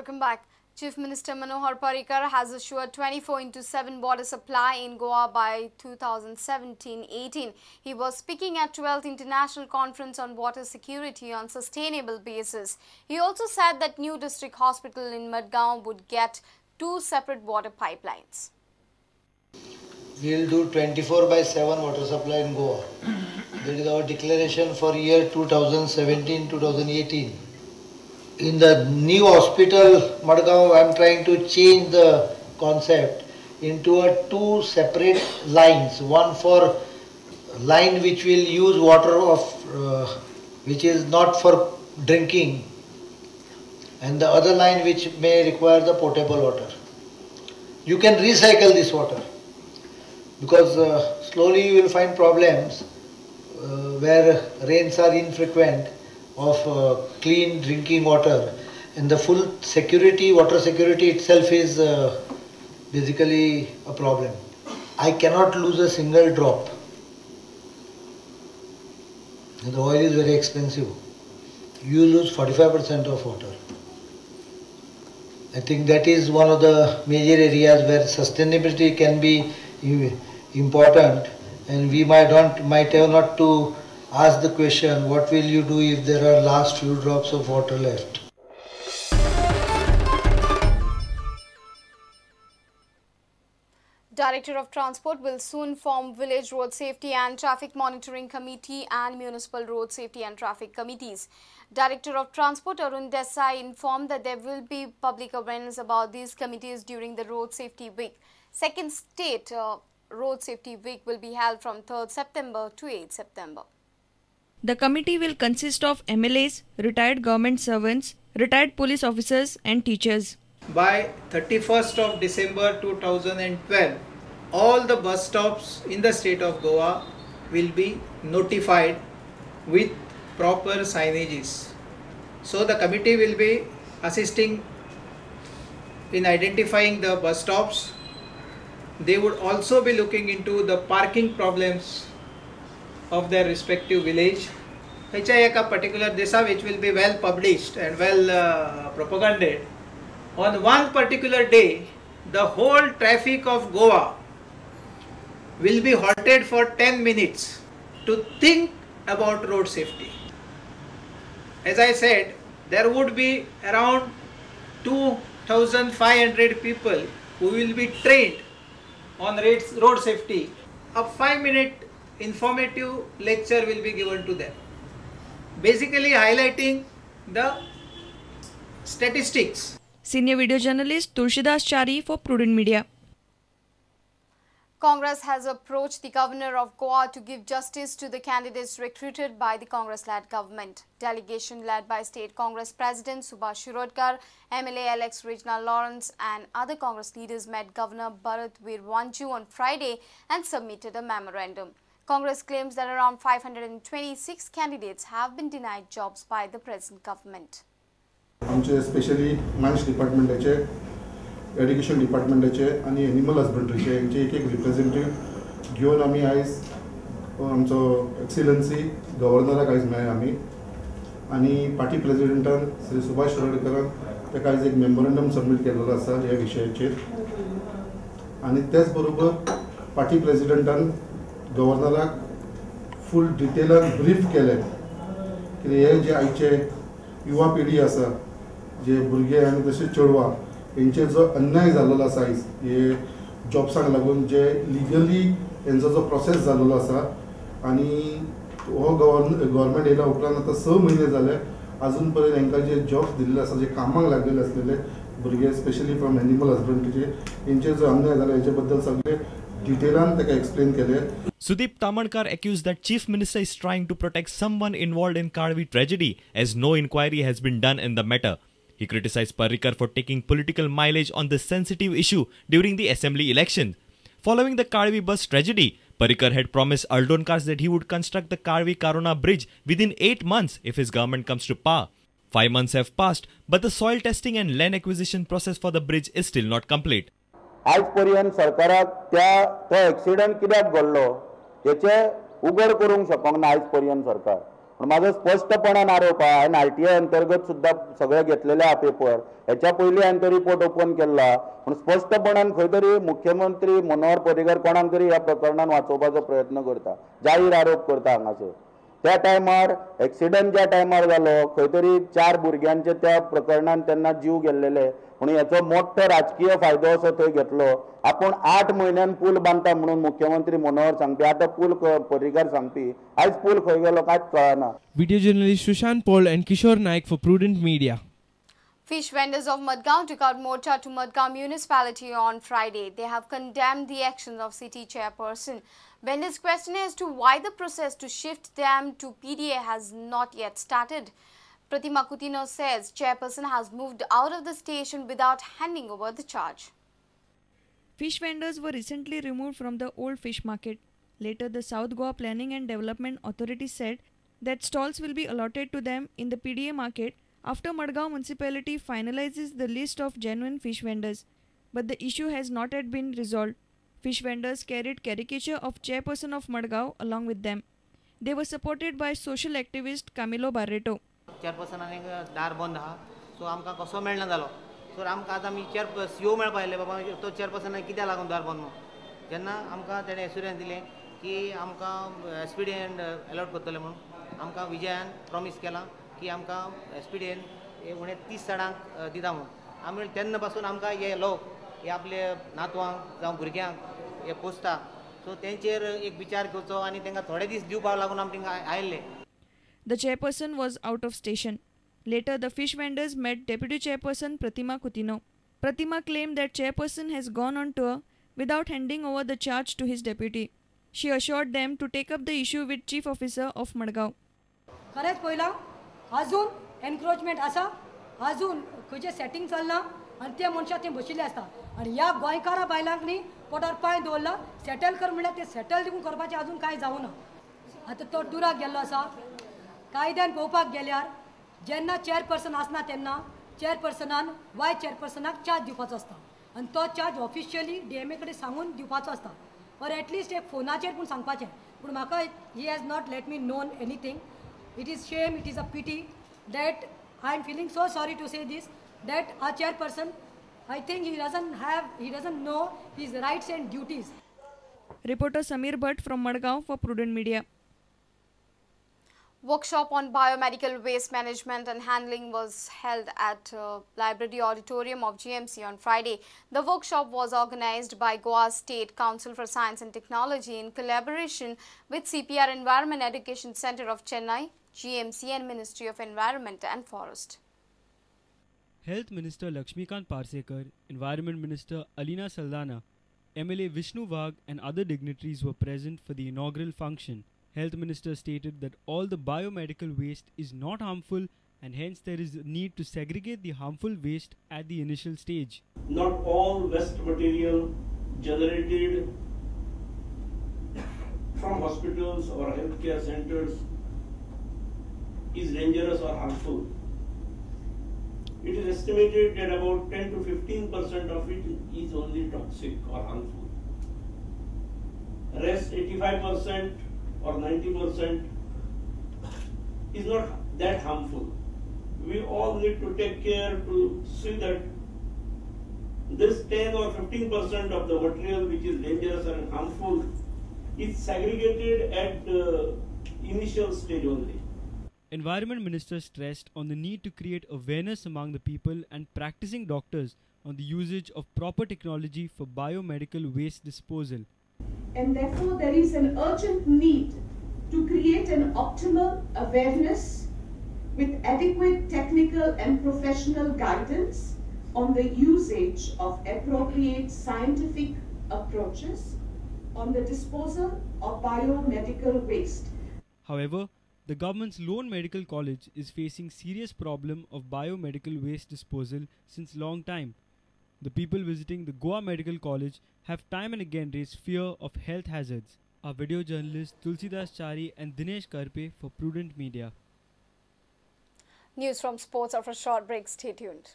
Welcome back. Chief Minister Manohar Parrikar has assured 24/7 water supply in Goa by 2017-18. He was speaking at 12th International Conference on Water Security on Sustainable Basis. He also said that new district hospital in Madgaon would get 2 separate water pipelines. We will do 24/7 water supply in Goa. That is our declaration for year 2017-2018. In the new hospital, Madgaon, I am trying to change the concept into a 2 separate lines. One for line which will use water of which is not for drinking, and the other line which may require the potable water. You can recycle this water because slowly you will find problems where rains are infrequent of clean drinking water, and the full security, water security itself is basically a problem. I cannot lose a single drop. And the oil is very expensive. You lose 45% of water. I think that is one of the major areas where sustainability can be important, and we might have not to ask the question, what will you do if there are last few drops of water left? Director of Transport will soon form Village Road Safety and Traffic Monitoring Committee and Municipal Road Safety and Traffic Committees. Director of Transport Arun Desai informed that there will be public awareness about these committees during the Road Safety Week. Second state Road Safety Week will be held from 3rd September to 8th September. The committee will consist of MLAs, retired government servants, retired police officers and teachers. By 31st of December 2012, all the bus stops in the state of Goa will be notified with proper signages. So the committee will be assisting in identifying the bus stops. They would also be looking into the parking problems of their respective village. खंयच्या एका particular disa which will be well published and well propaganded. On one particular day, the whole traffic of Goa will be halted for 10 minutes to think about road safety. As I said, there would be around 2,500 people who will be trained on road safety. A 5-minute informative lecture will be given to them, basically highlighting the statistics. Senior video journalist Tulsidas Chari for Prudent Media. Congress has approached the governor of Goa to give justice to the candidates recruited by the Congress-led government. Delegation led by State Congress President Subhash Shirodkar, MLA Alex Reginald Lawrence and other Congress leaders met Governor Bharat Veer Wanju on Friday and submitted a memorandum. Congress claims that around 526 candidates have been denied jobs by the present government. आमचे specially mines डिपार्टमेंटाचे, education डिपार्टमेंटाचे आनी animal हजबंड्रीचे हेंचे एक एक representative घेवन आमी आयज आमचो एक्सिलन्सी गव्हर्नराक आयज मेळ्ळे आमी आनी पार्टी प्रेजिडेंटान श्री सुभाष शिरोडकरान ताका आयज एक मेमोरंडम सबमीट केलेलो आसा ह्या विशयाचेर आनी तेच बरोबर पार्टी प्रेजिडेंटान गव्हर्नराक फूल डिटेलान ब्रीफ केलें की हे जे आयचे युवा पिढी आसा, जे भुरगे आनी तशेंच चेडवां हेंचेर जो अन्याय जाल्लो आसा आयज हे जॉब्सांक लागून जे लिगली हेंचो जो प्रोसेस जाल्लो आसा आनी हो गव्हर्मेंट येयल्या उपरांत आतां 6 म्हयने जाले अजून पर्यंत हेंकां जे जॉब्स दिल्ले आसा, जे कामाक लागलेले आसलेले भुरगे स्पेशली फ्रॉम एनिमल हजबंड्रीचे हेंचेर जो अन्याय जाला हेचे बद्दल सगळे डिटेलान ताका एक्सप्लेन केलें. Sudeep Tamankar accused that Chief Minister is trying to protect someone involved in Kalvi tragedy as no inquiry has been done in the matter. He criticized Parrikar for taking political mileage on this sensitive issue during the assembly election. Following the Kalvi bus tragedy, Parrikar had promised Aldonkars that he would construct the Kalvi Karona bridge within 8 months if his government comes to power. 5 months have passed, but the soil testing and land acquisition process for the bridge is still not complete. आज पर्यंत सरकाराक त्या तो accident कित्याक घडलो हेचे उगड करूंक शकना आयज पर्यंत सरकार. पूण म्हाजो स्पश्टपणान आरोप आहा, हांवें आरटीआय अंतर्गत सुद्दां सगळें घेतलेलें आहा पेपर, हेच्या पयलीं हांवें तो रिपोर्ट ओपन केल्लो. पूण स्पश्टपणान खंय तरी मुख्यमंत्री मनोहर पर्रीकर कोणाक तरी ह्या प्रकरणान वाचोवपाचो प्रयत्न करता, जाहीर आरोप करता हांगासर. त्या टायमार एक्सिडंट ज्या टायमार जालो खंय तरी 4 भुरग्यांचे त्या प्रकरणान तेन्ना जीव गेल्लेले, पूण हेचो मोठो राजकीय फायदो असो थंय घेतलो. आपूण 8 म्हयन्यान पूल बांदता म्हणून मुख्यमंत्री मनोहर सांगपी, आतां पूल पर्रीकार सांगपी, आयज पूल खंय गेलो कांयच कळना. Video journalist Sushant Paul and Kishore Naik for Prudent Media. Fish vendors of Madgaon took out morcha to Madgaon municipality on Friday. They have condemned the actions of city chairperson. Vendors' question as to why the process to shift them to PDA has not yet started. Pratima Coutinho says chairperson has moved out of the station without handing over the charge. Fish vendors were recently removed from the old fish market. Later, the South Goa Planning and Development Authority said that stalls will be allotted to them in the PDA market after Madgaon municipality finalizes the list of genuine fish vendors. But the issue has not yet been resolved. Fish vendors carried caricature of chairperson of Madgaon along with them. They were supported by social activist Camilo Barreto. Chairperson आनी दार बंद आहा, so आमकां कसो मेळना जालो. So आमकां आतां आमी सीओ मेळपा आयले, बाबा तो चेअरपर्सनाक कित्याक लागून दार बंद म्हणून. जेन्ना आमकां तेणें एश्युरन्स दिलें की आमकां एसपीडीएन अलॉट करतले म्हणून, आमकां विजयान प्रॉमीस केलां की आमकां एसपीडीएन उणें 30 जाणांक दिता म्हणून. आमी तेन्ना पासून आमकां हे लोक हे आपले नातवांक जावं भुरग्यांक हे पोसता, सो तेंचेर एक विचार करचो आनी तांकां थोडे दीस दिवपाक लागून आमी तांकां आयिल्ले. The chairperson was out of station. Later, the fish vendors met Deputy Chairperson Pratima Coutinho. Pratima claimed that chairperson has gone on tour without handing over the charge to his deputy. She assured them to take up the issue with Chief Officer of Madgaon. खरेंच पळयलां अजून encroachment आसा, अजून खंयचें setting चल्लां आनी ते मनशां थंय बशिल्ले आसता आनी ह्या गोंयकारा बायलांक न्ही पोटार पांय दवरला, सेटल कर म्हणल्यार ते सेटल देखून करपाचें अजून कांय जावना. आतां तो टुराक गेल्लो आसा. कायद्यान पळोवपाक गेल्यार जेन्ना चेअरपर्सन आसना तेन्ना चेअरपर्सनान वायस चेअरपर्सनाक चार्ज दिवपाचो आसता आनी तो चार्ज ऑफिशियली डीएमए कडेन सांगून दिवपाचो आसता, ऑर एटलिस्ट एक फोनाचेर पूण सांगपाचें. पूण म्हाका he has not let me known anything. It is shame, it is a pity that I am feeling so sorry to say this, that our chairperson, I think he doesn't know his rights and duties. Reporter Samir Bhatt from Madgaon for Prudent Media. Workshop on biomedical waste management and handling was held at Library Auditorium of GMC on Friday. The workshop was organized by Goa State Council for Science and Technology in collaboration with CPR Environment Education Center of Chennai, GMC and Ministry of Environment and Forest. Health Minister Lakshmikant Parsekar, Environment Minister Alina Saldana, MLA Vishnu Wagh and other dignitaries were present for the inaugural function. Health Minister stated that all the biomedical waste is not harmful and hence there is a need to segregate the harmful waste at the initial stage. Not all waste material generated from hospitals or healthcare centers is dangerous or harmful. It is estimated that about 10 to 15% of it is only toxic or harmful. Rest 85% or 90% is not that harmful. We all need to take care to see that this 10 or 15% of the material which is dangerous and harmful is segregated at the initial stage only. Environment Minister stressed on the need to create awareness among the people and practicing doctors on the usage of proper technology for biomedical waste disposal. And therefore there is an urgent need to create an optimal awareness with adequate technical and professional guidance on the usage of appropriate scientific approaches on the disposal of biomedical waste. However, the government's lone medical college is facing serious problem of biomedical waste disposal since long time. The people visiting the Goa Medical College have time and again raised fear of health hazards. Our video journalists Tulsidas Chari and Dinesh Karpe for Prudent Media. News from sports after a short break. Stay tuned.